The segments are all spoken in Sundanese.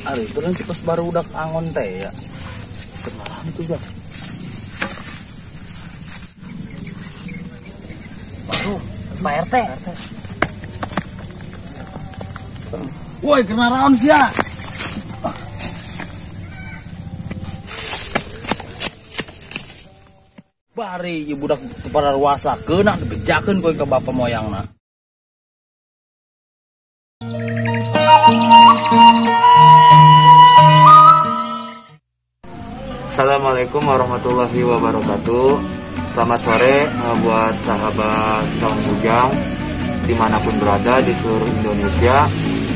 Ari itu kan situs baru udah angon teh ya. Kenalan itu ya. Baru Pak RT. Woi, kenalan sih ya. Bari ieu budak para ruasa keuna dibejakeun koe ka bapa moyangna. Assalamualaikum warahmatullahi wabarakatuh. Selamat sore buat sahabat Saung Bujang dimanapun berada di seluruh Indonesia.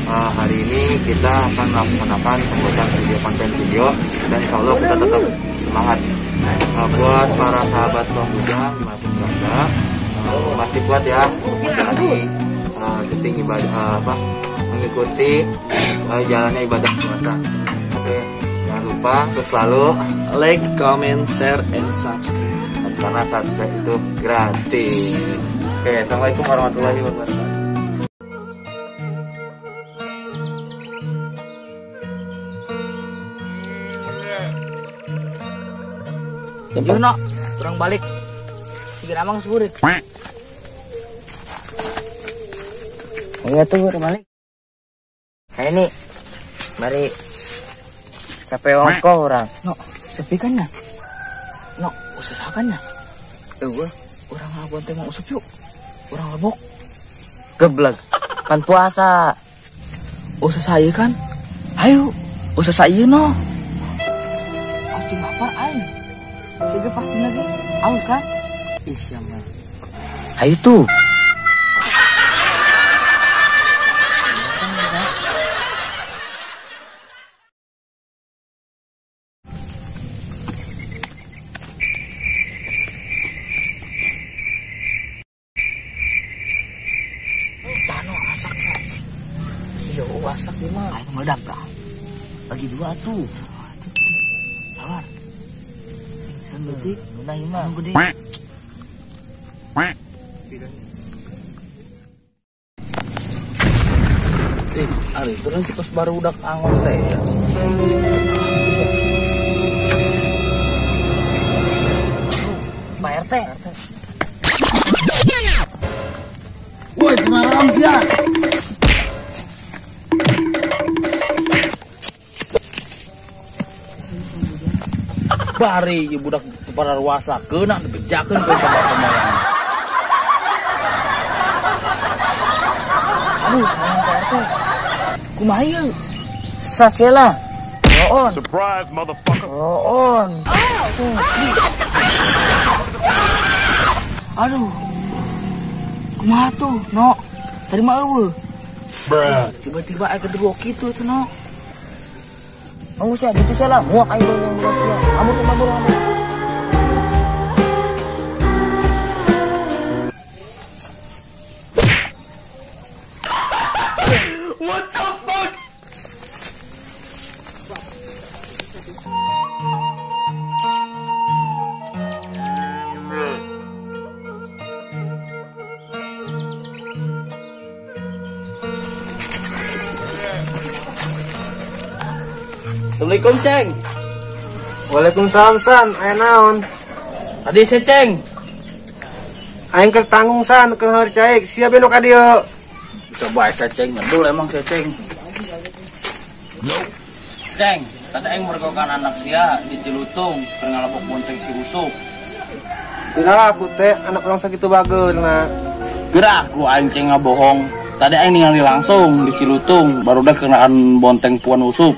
Hari ini kita akan melaksanakan pembuatan video konten video dan insya Allah kita tetap semangat. Buat para sahabat Saung Bujang dimanapun berada, masih kuat ya menjalani syuting ibadah, mengikuti jalannya ibadah puasa. Oke, jangan lupa untuk selalu like, comment, share, and subscribe. Karena subscribe itu gratis. Oke, assalamualaikum warahmatullahi wabarakatuh. Yuk, no, kurang balik. Tiga amang seburit. Iya tuh, kurang balik. Nah ini, mari kape ongko orang. No, sepi kan ya? No, usah kan ya? Eueuh, urang ngelabuan teh mau usup yuk. Urang lebok. Geblek, kan puasa. Usah saya kan? Ayo, usah saya no. Aku lapar aing. Siga pasti lagi. Aus kan? Ih, siapa? Ayo tuh. Asak di mah aing meledak kah? Bagi dua tuh. Sabar. Berarti nah ieu mah gede. Ari itu kan situs baru udah angon teh ya. Pak RT. Woi, kenalan sih ya. Bari ieu budak para ruasa keuna dibejakeun koe ka bapa moyang. Aduh, salam Pak RT. Kumaha ieu? Saksela. Roon. Surprise motherfucker. Roon. Aduh. Kumaha tuh, no? Tadi mah eueuh. Bruh. Tiba-tiba aya kedua kitu tuh, no. Kamu sih, gitu sih lah. Muak aing yang buat sia. Amur amur amur. What the fuck? Assalamualaikum, Ceng. Waalaikumsalam, San. Aya naon? Tadi saya, Ceng. Aing keur tanggung, San, keur heur caik. Sia benok ka dieu. Bisa bae saya, Ceng. Ngedul emang saya, Ceng. Ceng, tadi aing mergokan anak sia di Cilutung keur ngalebok bonceng si Usup. Geura aku teh anak urang sakitu bageurna. Geura ku aing ceng ngabohong. Tadi aing ningali langsung di Cilutung barudak kenaan bonteng puan Usup.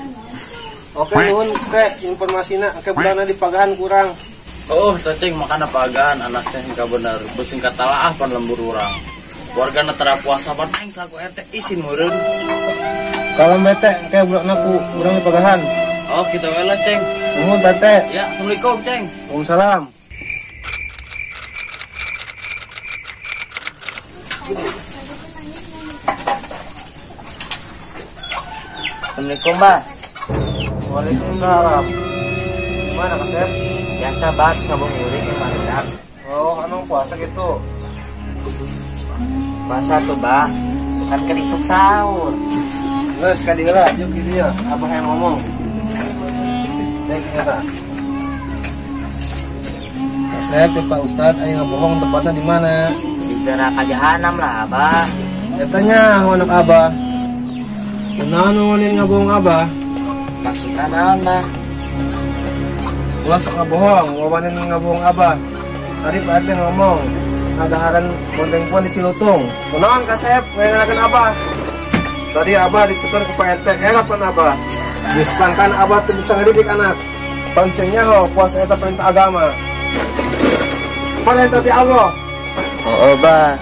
Oke, nuhun teh informasina engke budakna dipagahan kurang. Oh, cacing makan pagahan anak teh hingga bener. Besing katalaah pan lembur urang. Wargana tara puasa pan aing salaku RT isin meureun. Kalem bete engke budakna ku urang dipagahan. Oh, kitu we lah, Ceng. Nuhun teh. Ya, assalamualaikum, Ceng. Waalaikumsalam. Assalamualaikum, Mbak. Waalaikumsalam. Gimana, Kasep? Biasa banget ngabuburit yang mantap. Oh, emang puasa gitu? Puasa tuh, Bah. Kan kerisuk sahur. Geus ka dieu lah, yuk kitu ya. Abah yang ngomong. Dek eta. Kasep Pak Ustad aing ngabohong tempatnya di mana? Di neraka jahanam lah, Abah. Eta nya anak Abah. Kunaon ngunin ngabohong Abah? Maksudna naon, Bah? Ulah sok ngabohong, wawanin ngabohong Abah. Tadi Pak RT ngomong, ngadaharan bonteng pon di Cilutung. Kunaon kasep ngelakeun Abah? Tadi Abah ditekan ke Pak RT, harapan Abah. Disangkan Abah teu bisa ngedidik anak. Pancengnya ho puasa eta perintah agama. Perintah ti Allah. Oh, Bah.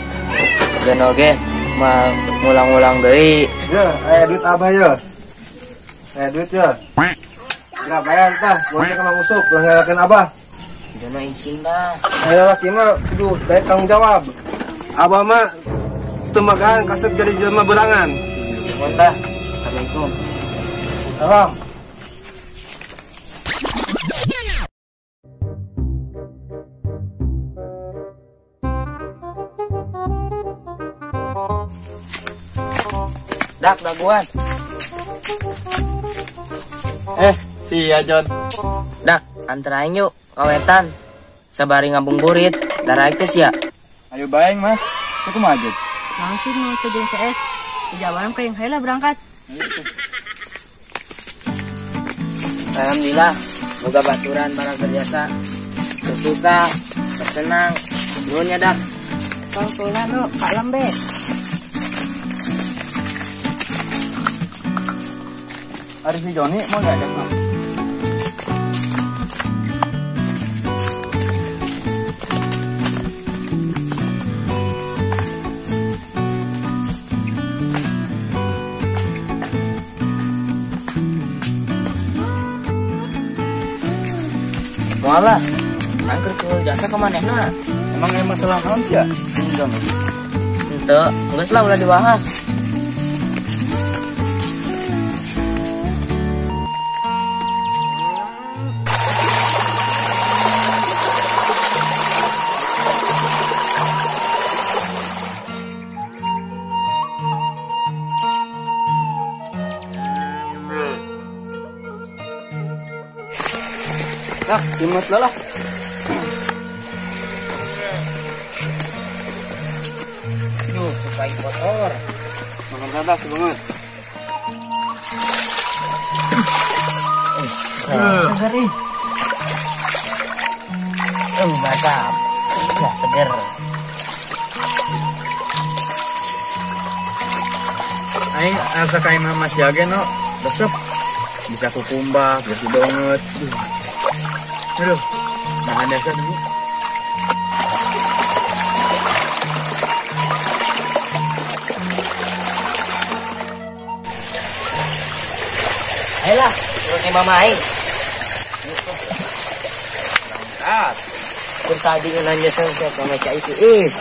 Gen oge mah ngulang-ngulang deui. Ya, aya duit Abah ya. Aya duit ya. Geura bayar tah, bonteng ka Mang Usup ulah ngelakeun Abah. Jono izin, Bah. Aya laki mah kudu daek tanggung jawab. Abah mah teu magahan kasep jadi jelema berangan. Nuhun, Bah. Assalamualaikum. Salam. Dak, daguan. Sia John. Dak, antar aing yuk kawetan. Sabari ngabung burit, daraek teh sia. Ayo baeng mah. Cukup maju. Langsung mau ke jeung CS. Jawaban ka yang heula berangkat. Alhamdulillah, boga baturan barang kerjasa. Susah, senang. Nuhun nya dak. Tong sola no, Pak Lambe. Ari si Joni mau diajak mah. Moal lah, angker ke jasa ke manehna. Emang aya masalah naon sia? Enggak. Henteu, geus lah ulah dibahas. Nah, simet lah. Duh, suka kotor. Makan dadah banget. Seger ih. Mantap. Ya, seger. Aing asa ka imah Mas Yage no, resep. Bisa kukumba, bisa banget. Aduh, nahan dasar dulu. Ayolah, turun mama aing. Berangkat. Kur tadi nanya sama sama cai itu is.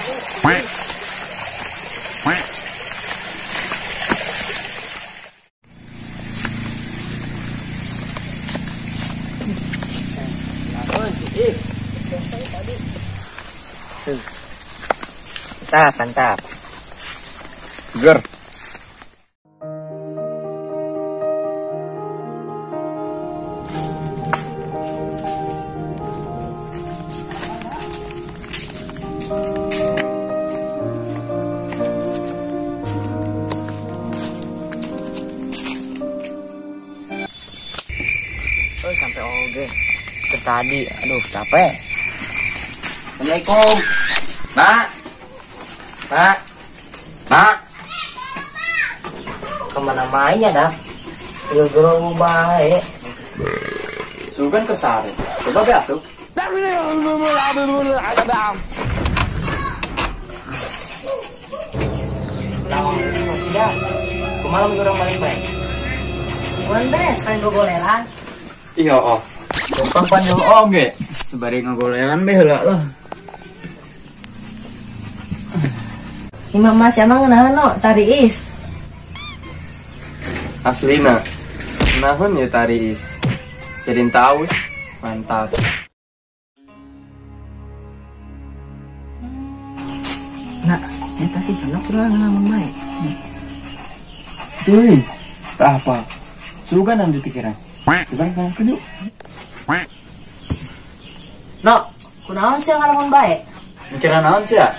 Mantap, mantap. Ger. Oh, sampai oge. Ke tadi, aduh capek. Assalamualaikum. Mak. Mak. Mak. Kemana mainnya dah? Gero bae. Sugan ke sare. Coba be asup. Tidak. Kumaha mun urang balik bae? Bukan beres kalian gogoleran. Iya oh. Lempang panjang oge. Sebari ngagoleran be heula lah. Imam Mas emang ngenahan no tari is. Aslina. Nahun ya tari is. Jadi taus. Mantap. Nah, eta si Jonok sudah ngelamun mae. Tuh. Tak apa. Sugan ang dipikiran. Diba kaya kudu? No, kunaon siya ngalamun bae? Mikiran naon siya?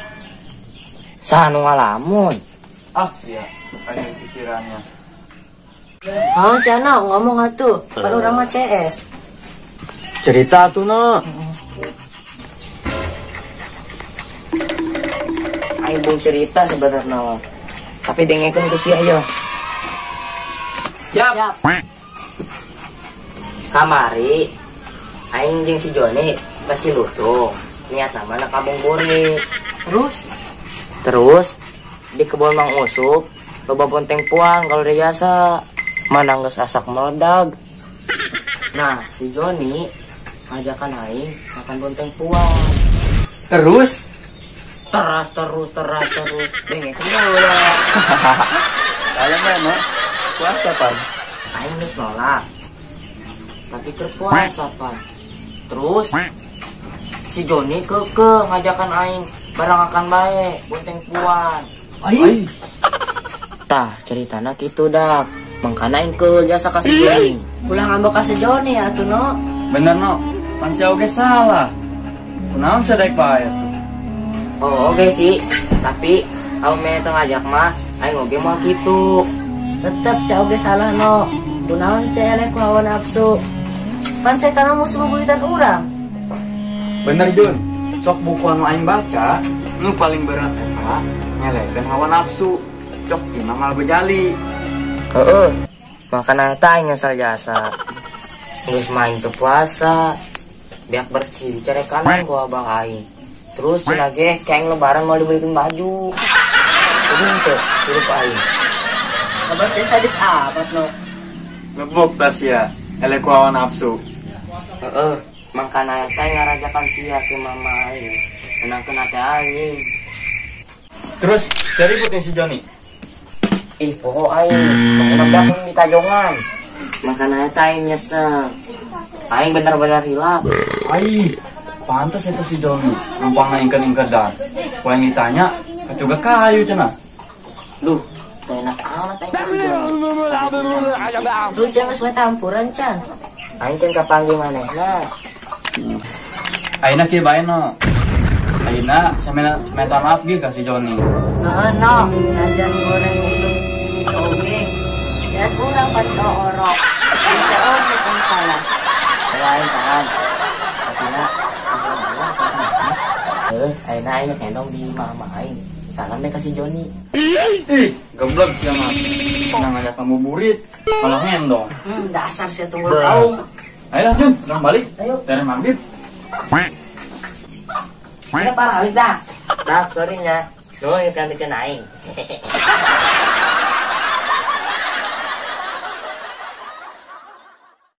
Saha nu ngalamun? Ah, siya. Ayo pikirannya. Oh, siya no, ngomong atuh. Pan urang mah CS. Cerita atuh no. Aing bung cerita sebenarnya mah. Tapi dengekeun ku sia ieu. Siap. Kamari aing jeung si Joni ka Cilutung. Niat nama na kabung burik. Terus? Terus di kebun Mang Usup loba bonteng puang kalau dia jasa. Mana geus asak meledag. Nah, si Joni ngajakan aing makan bonteng puang. Terus? Teras terus teras terus. Dengekeun heula. Aya mah no. Puasa pan. Aing geus nolak. Tapi keur puasa pan. Terus si Joni kekeh ngajakan aing barang akan bae bonteng puan. Ai. Tah ceritana kitu dak. Mangkana aing keul jasa ka si Joni. Ulah ngambek ka si Joni atuh no. Bener no. Pan sia oge salah. Kunaon sia daek bae atuh. Oh oke sih, tapi kalau meh teu ngajak mah aing oge moal kitu. Tetep sia oge salah no. Kunaon sia eleh ku hawa nafsu. Pan setan musuh bubuyutan urang. Bener Jun, sok buku anu aing baca, nu paling berat eta nyelekeun hawa nafsu. Cok Imam Al-Ghazali. Heeh. Makana eta aing ngesel jasa. Geus main teu puasa, biak bersih dicarekan ku abah aing. Terus cenah ge ke aing lebaran mau dibelikin baju. Sedih teu hirup aing. Abah saya sadis amat no. Ngebok tas ya, eleh ku hawa nafsu. Heeh. Mangkana eta ngarajakan sia ke mama aing. Menangkeun hate aing. Terus sia ributin si Joni. Ih, poho aing. Mangkana belakang di tajongan. Mangkana eta aing nyesel. Aing bener-bener hilap. Ai, pantas eta si Joni. Numpang ingker-ingkerdan. Ku aing ditanya, kacuga kayu cenah. Duh, teu enak amat aing ka si Joni. Terus yang geus tampuran can. Aing can kapanggih manehna. Ayeuna kieu bae no. Ayeuna saya minta maaf ge ka si Joni. Heeh no, najan goreng untuk itu oge. Jas urang pan orok. Bisa oge kan salah. Kalau aing paham. Tapi na heuh, ayeuna aing ngendong di mama aing. Salam deh ka si Joni. Ih, gembleng sia mah. Nang ngajak ngabuburit, malah ngendong. Dasar sia tunggul kaum. Ayo lah Jun, urang balik. Ayo. Tereh maghrib. Kita parah dah. Nah, sorry nya. Nuhun geus ganti aing.